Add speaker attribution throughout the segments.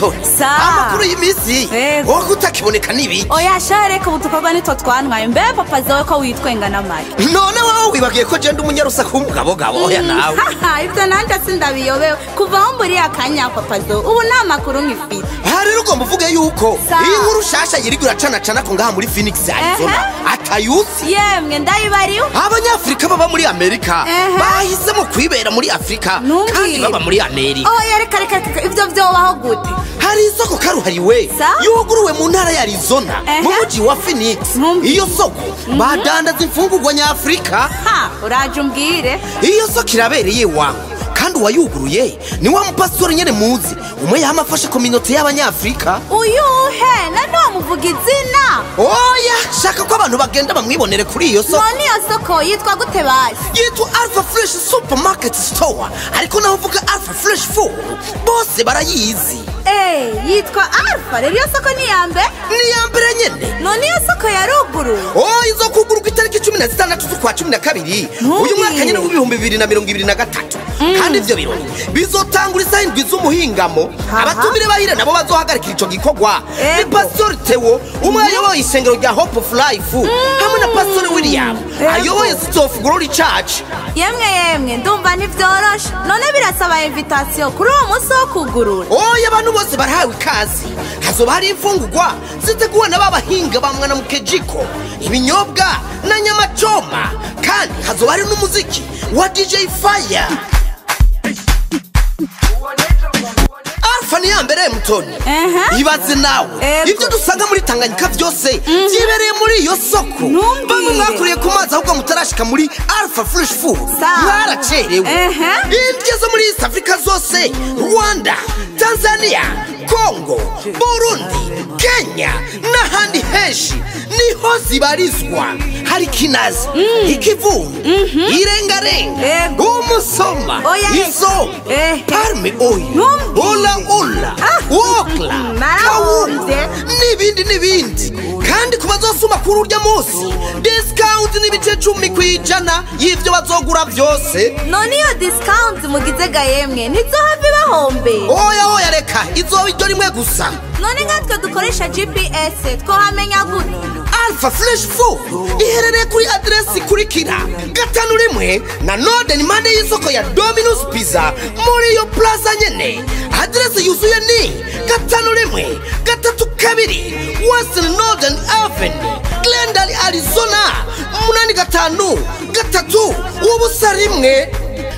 Speaker 1: Mutoni, amakuru y'iminsi wowe utakiboneka n'ibiki?
Speaker 2: Oya sha, reka ubu tukorwa nitwo twantwaye. Mbe papa zawe ko witwenga n'amagi?
Speaker 1: None wowe wibagiye ko je ndi umunyarusaku w'umugabogabo? Oya nawe.
Speaker 2: Ibyo nanjye sindabiyobewe. Kuva aho mburiye akanya, papa zo, ubu nta makuru nkifite.
Speaker 1: Aha rero ugomba uvuge yuko iyi nkuru shasha yirirwa iracanacana ko ngaha muri Phoenix, Arizona, atayuzi.
Speaker 2: Yemwe, ndayibariwe.
Speaker 1: Abanyafurika baba muri Amerika bahisemo kwibera muri Afurika kandi baba muri Amerika.
Speaker 2: Oya, reka reka reka, ibyo byobaho gute?
Speaker 1: Hari isoko karuhariwe yuguruwe mu ntara ya Arizona, mu mujyi wa Phoenix. Iyo soko badandaza imfungurwa nyafurika.
Speaker 2: Ha, uraje umbwire.
Speaker 1: Iyo soko irabereye wangu, kandi uwayuguruye ni wa mupasitori nyene muzi, umwe yama afashe communauté y'abanyafurika.
Speaker 2: Uyuhe? None wamuvuga izina?
Speaker 1: Oya, shaka ko abantu bagenda bamwibonere kuri iyo soko.
Speaker 2: None iyo soko yitwa gute basi?
Speaker 1: Yitwa Alpha Fresh Supermarket Store, ariko naho uvuga Alpha Fresh Food bose barayizi.
Speaker 2: Eh, yitwa Alpha. Rero iyo soko ni iya mbere?
Speaker 1: Ni iya mbere nyene.
Speaker 2: None iyo soko yaruguruye?
Speaker 1: Oh, izo kugurwa itariki 16 z'ukwa 12 uyu mwaka nyene w'2023, kandi ivyo birori bizotangura isaha 7 z'umuhingamo. Abatumire bahire nabo bazohagarikira ico gikorwa ni Pastor Theo, umwe ayoboye isengero rya Hope of Life, hamwe na Pastor William ayoboye City of Glory Church.
Speaker 2: Yemwe yemwe, ndumva ntivyoroshe. None birasaba invitation kuri uwo munsi wo kugurura?
Speaker 1: Oya, abantu bose barahawe ikaze. Hazoba hari imfungurwa ziteguwe n'ababahinga ba Mwana Mukejiko, ibinyobwa na nyamachoma, kandi hazoba hari n'umuziki wa DJ Fire. Alpha ni ya mbere, Mutoni. Ibaze nawe, ibyo dusanga muri Tanganyika byose byibereye muri iyo soko. Bamwe mwakuriye ku mazi, ahubwo mutarashika muri Alpha Fresh Food mwaracerewe. Indya zo muri East Africa zose, Rwanda, Tanzania, Congo, Burundi, Kenya n'ahandi henshi niho zibarizwa. Hari kinazi, ikivundu, irengarenga, umusoma, isombe, palm oil, ola ola, okra, kawunga n'ibindi n'ibindi. Kandi ku bazosuma kuri urya munsi, discount n'ibice 10% y'ivyo bazogura byose.
Speaker 2: None iyo discount mugize ga yemwe, ntizohava ibahombe?
Speaker 1: Oya oya, reka, izoba iryo rimwe gusa.
Speaker 2: None nkatwe dukoresha GPS twohamenya gute?
Speaker 1: Alpha Fresh Food iherereye kuri aderesi ikurikira: 51 na Northern, impande y'isoko ya Domino's Pizza, muri iyo plaza nyene. Aderesi yuzuye ni 5132 Western Northern Avenue, Glendale, Arizona, 85301.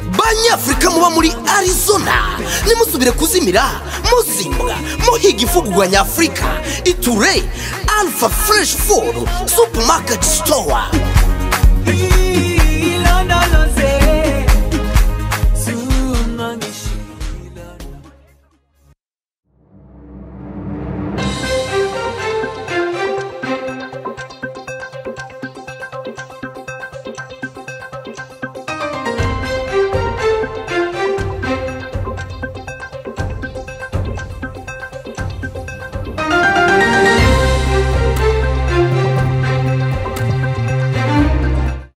Speaker 1: Banyafurika muba muri Arizona, nimusubire kuzimira muzimbwa muhiga imfungurwa nyafurika. Iture Alpha Fresh Food Supermarket Store.